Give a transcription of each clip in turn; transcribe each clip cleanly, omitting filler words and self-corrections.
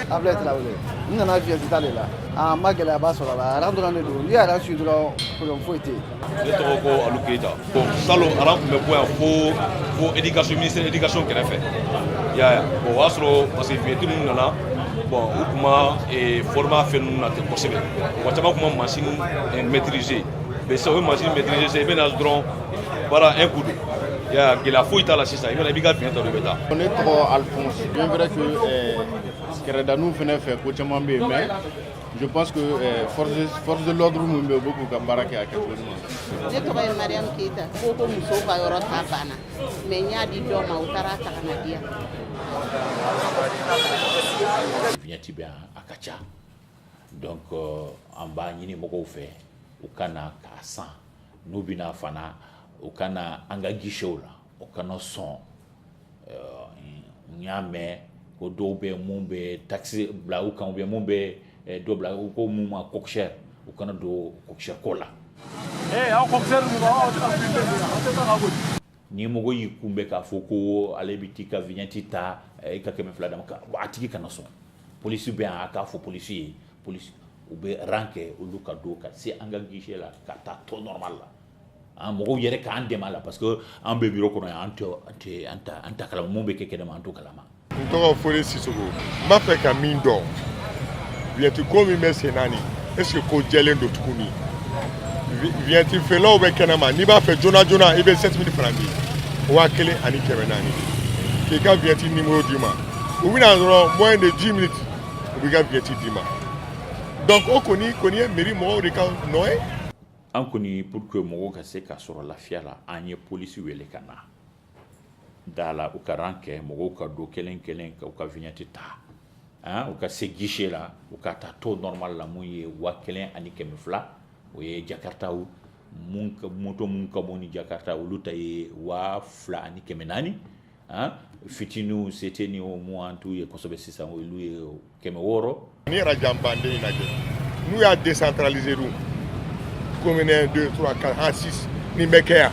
Ablaye Tarawele. N nana vignette ta de la. A ma gɛlɛyaba sɔrɔ a la, rang dɔrɔn de don. N'i y'a su dɔrɔn, problème foyi tɛ yen. Ne tɔgɔ ko Alu Keyita. Bon, salon rang tun bɛ bɔ yan fo éducation, ministère éducation kɛrɛfɛ. I y'a ye? Bon, o y'a sɔrɔ parce que vignette ninnu nana, bon, u tun ma former fɛn ninnu na ten kosɛbɛ. Mɔgɔ caman tun ma machine maîtriser, mais sisan u ye machine maîtriser. Sisan i bɛ na dɔrɔn, baara un coup don. I y'a ye? Gɛlɛya foyi t'a la. Sisan i bɛ na, i b'i ka vignette ta dɔrɔn, i bɛ taa. Ne tɔgɔ Alphonse. Bien vrai que kɛrɛdaninw fɛnɛ fɛ, ko caman bɛ yen, mais je pense que force de l'ordre min bɛ yen, u bɛ k'u ka baara kɛ a kɛcogo ɲuman na. Ne tɔgɔ ye Mariam Keyita. Ko musow ka yɔrɔ ta banna, mais n y'a di dɔ ma, u taara ta ka na di yan. Vignette bɛ yan, a ka ca. Donc an b'a ɲini mɔgɔw fɛ, u ka na k'a san. N'u bɛna fana, u ka na an ka guichetw la, u kana sɔn. N y'a mɛn ko dɔw bɛ mun bɛ taxe bila u kan, ou bien mun bɛ dɔ bila u ko mun ma coxeur, u kana don coxeur ko la. Aw tɛ. Ni mɔgɔ y'i kunbɛn k'a fɔ ko ale bɛ t'i ka vignette ta, i ka 200 d'a ma, a tigi kana sɔn. Polisi bɛ yan, a k'a fɔ polisi ye. Polisi u bɛ rang kɛ, olu ka don ka se an ka guichet la ka taa taux normal la. An mɔgɔw yɛrɛ k'an dɛmɛ a la, parce que an bɛ bureau kɔnɔ yan, an tɛ an tɛ an ta an ta kalama mun bɛ kɛ kɛnɛma, an t'o kalama. N tɔgɔ Fode Sisoko. N b'a fɛ ka min dɔn, vignette ko min bɛ sen na nin, est ce que ko jɛlen don tuguni? Vignette feerelaw bɛ kɛnɛma, n'i b'a fɛ joona joona, i bɛ 7000 francs di, 1400, k'i ka vignette numéro d'i ma. U bɛna dɔrɔn, moins de 10 minutes, u b'i ka vignette d'i ma. Donc o kɔni ye mairie mɔgɔw de ka nɔ ye. An kɔni, pour que mɔgɔw ka se ka sɔrɔ lafiya la, an ye polisi wele ka na da la, u ka rang kɛ, mɔgɔw ka don kelen kelen ka u ka vignette ta, han, u ka se guichet la, u ka taa taux normal la, mun ye 1200. O ye Jakartaw mun, moto mun ka bon ni Jakarta, olu ta ye 2400. Han, fitininw sete ni o mun an t'u ye kosɛbɛ sisan, olu ye 600. Ni yɛrɛ banden in lajɛ, n'u y'a décentraliser dun, commune 1, 2, 3, 4, 1, 6, nin bɛ kɛ yan,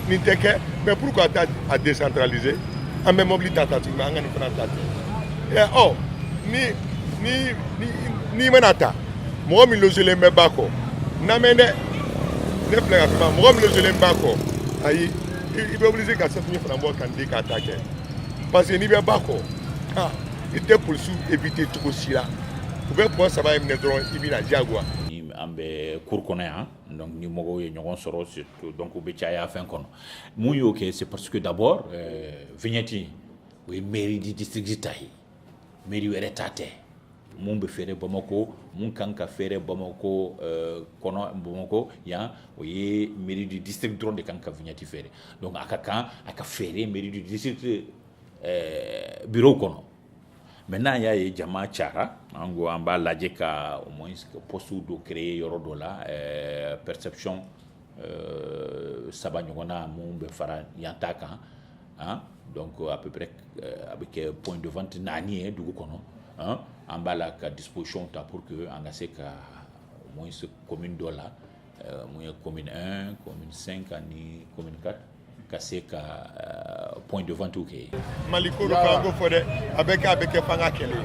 nin tɛ kɛ. Mais pourquoi ta a décentraliser? An bɛ mobili ta tuguni, an ka nin fana ta ten. Ɔ, ni n'i mana ta, mɔgɔ min logelen bɛ ba kɔ, namɛn dɛ, ne filɛ ka kuma, mɔgɔ min logelen ba kɔ, ayi, i bɛ obligé ka 7000 fana bɔ ka di k'a ta kɛ, parce que n'i bɛ ba kɔ, ah, i tɛ polisiw éviter cogo si la. U bɛ pɔn saba in minɛ dɔrɔn, i bɛ na diyagoya. Ni an bɛ cour kɔnɔ yan, donc ni mɔgɔw ye ɲɔgɔn sɔrɔ surtout, donc u bɛ caya fɛn kɔnɔ. Mun y'o kɛ? C'est parce que d'abord, vignette, o ye mairie du district ta ye, mairie wɛrɛ ta tɛ. Mun bɛ feere Bamako, mun kan ka feere Bamako kɔnɔ, Bamako yan, o ye mairie du district dɔrɔn de kan ka vignette feere. Donc a ka kan a ka feere mairie du district bureau kɔnɔ. Maintenant, an y'a ye jama cayara, an ko an b'a lajɛ ka au moins poste dɔ créer yɔrɔ dɔ la, perception saba ɲɔgɔnna mun bɛ fara yan ta kan, hein. Donc à peu près a bɛ kɛ point de vente naani ye dugu kɔnɔ, hein. An b'a la ka disposition ta pour que an ka se ka au moins commune dɔ la, mun ye commune 1, commune 5 ani commune 4, ka se ka point de vente kɛ. Mali ko dɔ k'an ko fɔ dɛ, a bɛ kɛ, a bɛ kɛ f'an ka kɛlɛ ye.